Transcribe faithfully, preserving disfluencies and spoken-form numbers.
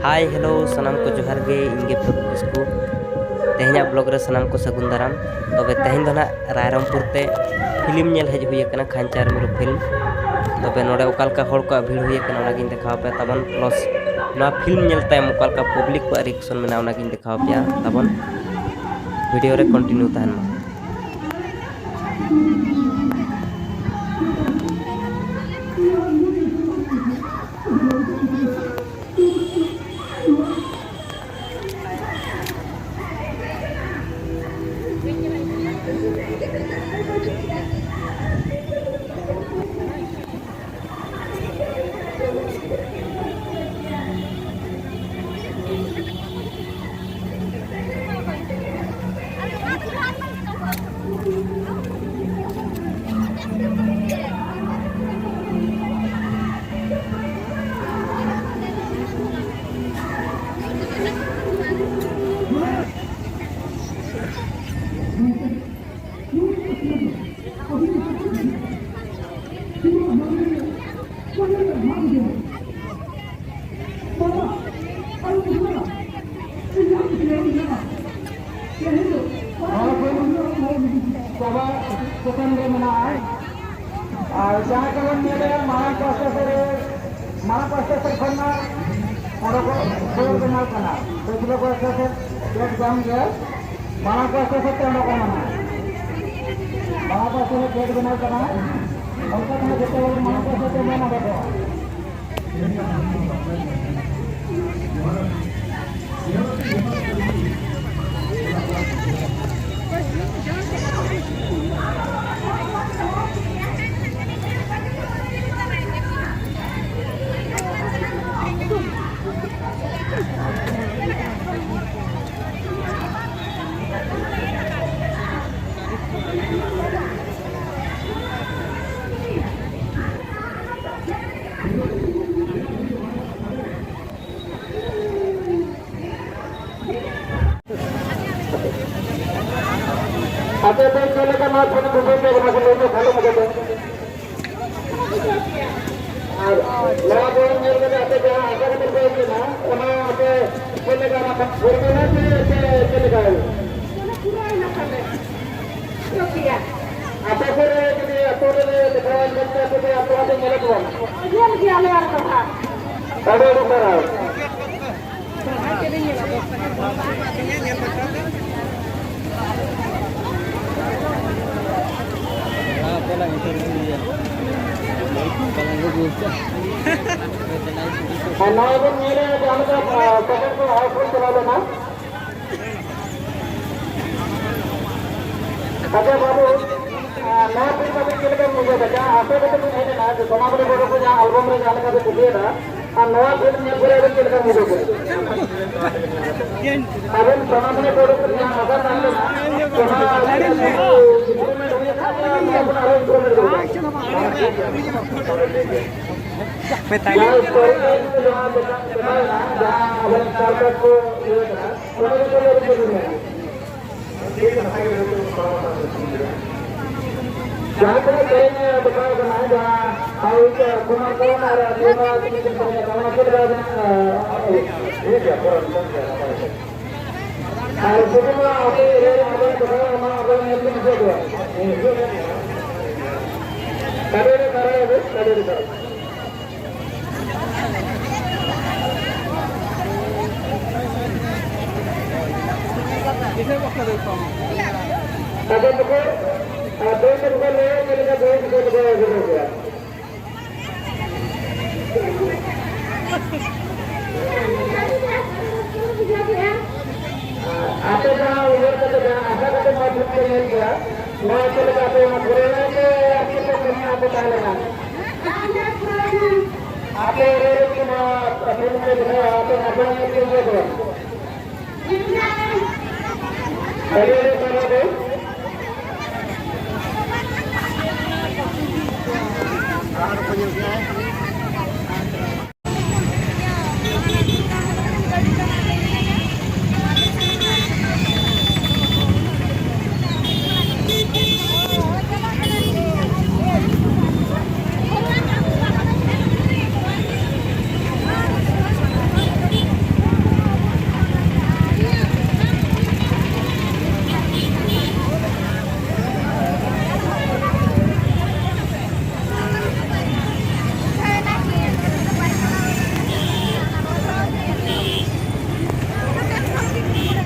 ᱦᱟᱭ, hello, ᱥᱟᱱᱟᱢ ᱠᱚ ᱡᱚᱦᱟᱨ ᱜᱮ, ᱤᱧ ᱜᱮ ᱯᱨᱚᱫᱤᱯ ᱠᱤᱥᱠᱩ᱾ ᱛᱮᱦᱮᱧᱟᱜ ᱵᱞᱚᱜ ᱨᱮ ᱥᱟᱱᱟᱢ ᱠᱚ ᱥᱟᱹᱜᱩᱱ ᱫᱟᱨᱟᱢ᱾ ᱛᱚᱵᱮ ᱛᱮᱦᱮᱧ ᱫᱚ ᱱᱟᱦᱟᱜ ᱨᱟᱭᱨᱚᱝᱯᱩᱨ ᱛᱮ ᱯᱷᱤᱞᱢ ᱧᱮᱞ ᱦᱮᱡ ᱦᱩᱭ ᱟᱠᱟᱱᱟ, ᱠᱷᱟᱧᱪᱟᱨ ᱢᱤᱨᱩ ᱯᱷᱤᱞᱢ᱾ ᱛᱚᱵᱮ ᱱᱚᱰᱮ ᱚᱠᱟ ᱞᱮᱠᱟ ᱦᱚᱲ ᱠᱚᱣᱟᱜ ᱵᱷᱤᱲ ᱦᱩᱭ ᱟᱠᱟᱱᱟ, ᱚᱱᱟᱜᱤᱧ ᱫᱮᱠᱷᱟᱣ ᱟᱯᱮᱭᱟ ᱛᱟᱵᱚᱱ, ᱯᱞᱟᱥ ᱱᱚᱣᱟ ᱯᱷᱤᱞᱢ ᱧᱮᱞ ᱛᱟᱭᱚᱢ ᱚᱠᱟ ᱞᱮᱠᱟ ᱯᱟᱵᱽᱞᱤᱠ ᱠᱚᱣᱟᱜ ᱨᱤᱭᱮᱠᱥᱚᱱ ᱢᱮᱱᱟᱜᱼᱟ, ᱚᱱᱟᱜᱤᱧ ᱫᱮᱠᱷᱟᱣ ᱟᱯᱮᱭᱟ ᱛᱟᱵᱚᱱ᱾ ᱵᱷᱤᱰᱤᱭᱳ ᱨᱮ ᱠᱚᱱᱴᱤᱱᱤᱭᱩ ᱛᱟᱦᱮᱱ ᱢᱟ᱾ ᱪᱟᱵᱟ ᱪᱮᱛᱟᱱ ᱨᱮ ᱢᱮᱱᱟᱜᱼᱟ᱾ ᱟᱨ ᱡᱟᱦᱟᱸ ᱠᱚᱵᱚᱱ ᱧᱮᱞᱮᱫᱼᱟ, ᱢᱟᱲᱟᱝ ᱯᱟᱥᱴᱟ ᱥᱮᱫ ᱨᱮ, ᱢᱟᱲᱟᱝ ᱯᱟᱥᱴᱟ ᱥᱮᱫ ᱠᱷᱚᱱ ᱢᱟ ᱚᱰᱚᱠᱚᱜ ᱫᱩᱣᱟᱹᱨ ᱵᱮᱱᱟᱣ ᱠᱟᱱᱟ᱾ ᱯᱟᱹᱪᱷᱞᱟᱹ ᱯᱟᱥᱴᱟ ᱥᱮᱫ ᱜᱮᱴ ᱡᱟᱢ ᱜᱮ, ᱢᱟᱲᱟᱝ ᱯᱟᱥᱴᱟ ᱥᱮᱫ ᱛᱮ ᱚᱰᱚᱠᱚᱜ ᱢᱟ᱾ ᱢᱟᱲᱟᱝ ᱯᱟᱥᱴᱟ ᱥᱮᱫ ᱜᱮᱴ ᱵᱮᱱᱟᱣ ᱠᱟᱱᱟ, ᱚᱱᱠᱟ ᱛᱮ ᱡᱚᱛᱚ ᱦᱚᱲ ᱢᱟᱲᱟᱝ ᱯᱟᱥᱴᱟ ᱥᱮᱫ ᱵᱚᱱ ᱚᱰᱚᱠᱚᱜᱼᱟ᱾ ᱟᱯᱮ ᱯᱮ ᱪᱮᱫ ᱞᱮᱠᱟ ᱱᱚᱣᱟ ᱯᱷᱤᱞᱢ ᱯᱮ ᱵᱩᱡᱷᱟᱹᱣ ᱠᱮᱫᱟ, ᱚᱱᱟ ᱠᱚ ᱞᱟᱹᱭ ᱯᱮ ᱠᱷᱟᱴᱚ ᱢᱟᱪᱷᱟᱛᱮ᱾ ᱟᱨ ᱱᱚᱣᱟ ᱯᱷᱤᱞᱢ ᱧᱮᱞ ᱠᱟᱛᱮ ᱟᱯᱮ ᱡᱟᱦᱟᱸ ᱟᱥᱟ ᱠᱟᱛᱮ ᱯᱮ ᱦᱮᱡ ᱞᱮᱱᱟ, ᱚᱱᱟ ᱟᱹᱰᱤ ᱟᱹᱰᱤ ᱥᱟᱨᱦᱟᱣ᱾ ᱟᱨ ᱱᱚᱣᱟ ᱵᱚᱱ ᱧᱮᱞᱮᱫᱼᱟ, ᱡᱟᱦᱟᱸ ᱞᱮᱠᱟ, ᱟ, ᱥᱮᱴᱮᱨ ᱠᱚ ᱦᱟᱣ ᱠᱚ ᱪᱟᱞᱟᱣ ᱞᱮᱱᱟ᱾ ᱟᱪᱪᱷᱟ ᱵᱟᱹᱵᱩ, ᱟᱨ ᱱᱚᱣᱟ ᱯᱷᱤᱞᱢ ᱟᱵᱤᱱ ᱪᱮᱫ ᱞᱮᱠᱟ ᱵᱤᱱ ᱵᱩᱡᱷᱟᱹᱣ ᱫᱟ? ᱡᱟᱦᱟᱸ ᱟᱯᱮ ᱠᱚᱛᱮ ᱵᱤᱱ ᱦᱮᱡ ᱞᱮᱱᱟ, ᱡᱮ ᱥᱳᱱᱟᱢᱩᱱᱤ ᱵᱚᱲᱚ ᱠᱚ ᱡᱟᱦᱟᱸ ᱟᱞᱵᱚᱢ ᱨᱮ ᱡᱟᱦᱟᱸ ᱞᱮᱠᱟ ᱵᱤᱱ ᱠᱩᱥᱤᱭᱟᱫᱟ, ᱟᱨ ᱱᱚᱣᱟ ᱯᱷᱤᱞᱢ ᱧᱮᱞ ᱯᱚᱨᱮ ᱟᱵᱤᱱ ᱪᱮᱫ ᱞᱮᱠᱟ ᱵᱤᱱ ᱵᱩᱡᱷᱟᱹᱣ ᱠᱮᱫᱟ? ᱟᱵᱮᱱ ᱥᱳᱱᱟᱢᱩᱱᱤ ᱵᱚᱲᱚ ᱠᱚ ᱡᱟᱦᱟᱸ ᱟᱥᱟ ᱛᱟᱦᱮᱸ ᱞᱮᱱᱟ, ᱚᱱᱟ improvement ᱦᱩᱭ ᱟᱠᱟᱱᱟ, ᱥᱮ ᱟᱵᱚ ᱟᱨᱦᱚᱸ improvement ᱫᱚᱨᱠᱟᱨ? ᱡᱟᱦᱟᱸ story line ᱠᱚ ᱡᱟᱦᱟᱸ ᱫᱮᱠᱷᱟᱣ ᱮᱱᱟ, ᱡᱟᱦᱟᱸ ᱟᱵᱮᱱ circus ᱠᱚ ᱤᱭᱟᱹ ᱠᱟᱱᱟ, ᱚᱱᱟ ᱠᱚ ᱞᱟᱹᱭ ᱠᱮᱫᱟ᱾ ᱡᱟᱦᱟᱸ ᱛᱤᱱᱟᱹᱜ ᱛᱮᱦᱮᱧ ᱫᱮᱠᱷᱟᱣ ᱠᱟᱱᱟ, ᱡᱟᱦᱟᱸ ᱦᱟᱣᱤ ᱠᱚ ᱠᱷᱚᱱᱟᱜ ᱠᱚ ᱟᱨ ᱱᱤᱨᱢᱟ ᱛᱤᱱᱟᱹᱜ ᱠᱚ ᱠᱟᱹᱢᱤᱭᱟ, ᱚᱱᱟ ᱪᱮᱫ ᱞᱮᱠᱟ ᱵᱮᱱ, ᱟᱨ ᱡᱩᱫᱤ ᱢᱟ ᱟᱯᱮ ᱮᱨᱤᱭᱟ ᱨᱮ ᱟᱵᱮᱱ ᱫᱮᱠᱷᱟᱣ ᱚᱱᱟ ᱟᱵᱮᱱ ᱧᱮᱞ ᱵᱮᱱ ᱦᱤᱡᱩᱜ ᱫᱚ᱾ ᱠᱟᱹᱰᱤ ᱨᱮ ᱫᱟᱨᱟᱭ ᱟᱵᱮᱱ, ᱠᱟᱹᱰᱤ ᱨᱮ ᱫᱟᱨᱟᱭ᱾ ᱟᱫᱚ ᱵᱟᱠᱚ, ᱟᱨ ᱫᱚᱥ ᱨᱩᱯᱤᱭᱟ ᱞᱟᱹᱭᱟ, ᱪᱮᱫ ᱞᱮᱠᱟ ᱫᱚᱥ ᱨᱩᱯᱤᱭᱟ ᱫᱚᱠᱚ ᱟᱹᱜᱩ ᱠᱚᱣᱟ᱾ ᱟᱯᱮ ᱡᱟᱦᱟᱸ ᱩᱭᱦᱟᱹᱨ ᱠᱟᱛᱮ, ᱡᱟᱦᱟᱸ ᱟᱥᱟ ᱠᱟᱛᱮ ᱱᱚᱣᱟ ᱯᱷᱤᱞᱢ ᱯᱮ ᱧᱮᱞ ᱠᱮᱫᱟ, ᱱᱚᱣᱟ ᱪᱮᱫ ᱞᱮᱠᱟ ᱟᱯᱮ ᱚᱱᱟ ᱯᱩᱨᱟᱹᱣ ᱮᱱᱟ ᱥᱮ ᱟᱨ ᱪᱮᱫ ᱠᱚ ᱠᱟᱹᱢᱤ ᱟᱯᱮ ᱛᱟᱦᱮᱸ ᱞᱮᱱᱟ? ᱟᱯᱮ ᱨᱮ ᱱᱚᱣᱟ ᱯᱷᱤᱞᱢ ᱯᱮ ᱫᱮᱠᱷᱟᱣᱟ, ᱟᱯᱮ ᱱᱟᱯᱟᱭ ᱧᱚᱜ ᱯᱮ ᱵᱩᱡᱷᱟᱹᱣ ᱠᱮᱫᱟ? ᱟᱹᱰᱤ ᱟᱹᱰᱤ ᱥᱟᱨᱦᱟᱣ ᱜᱮ᱾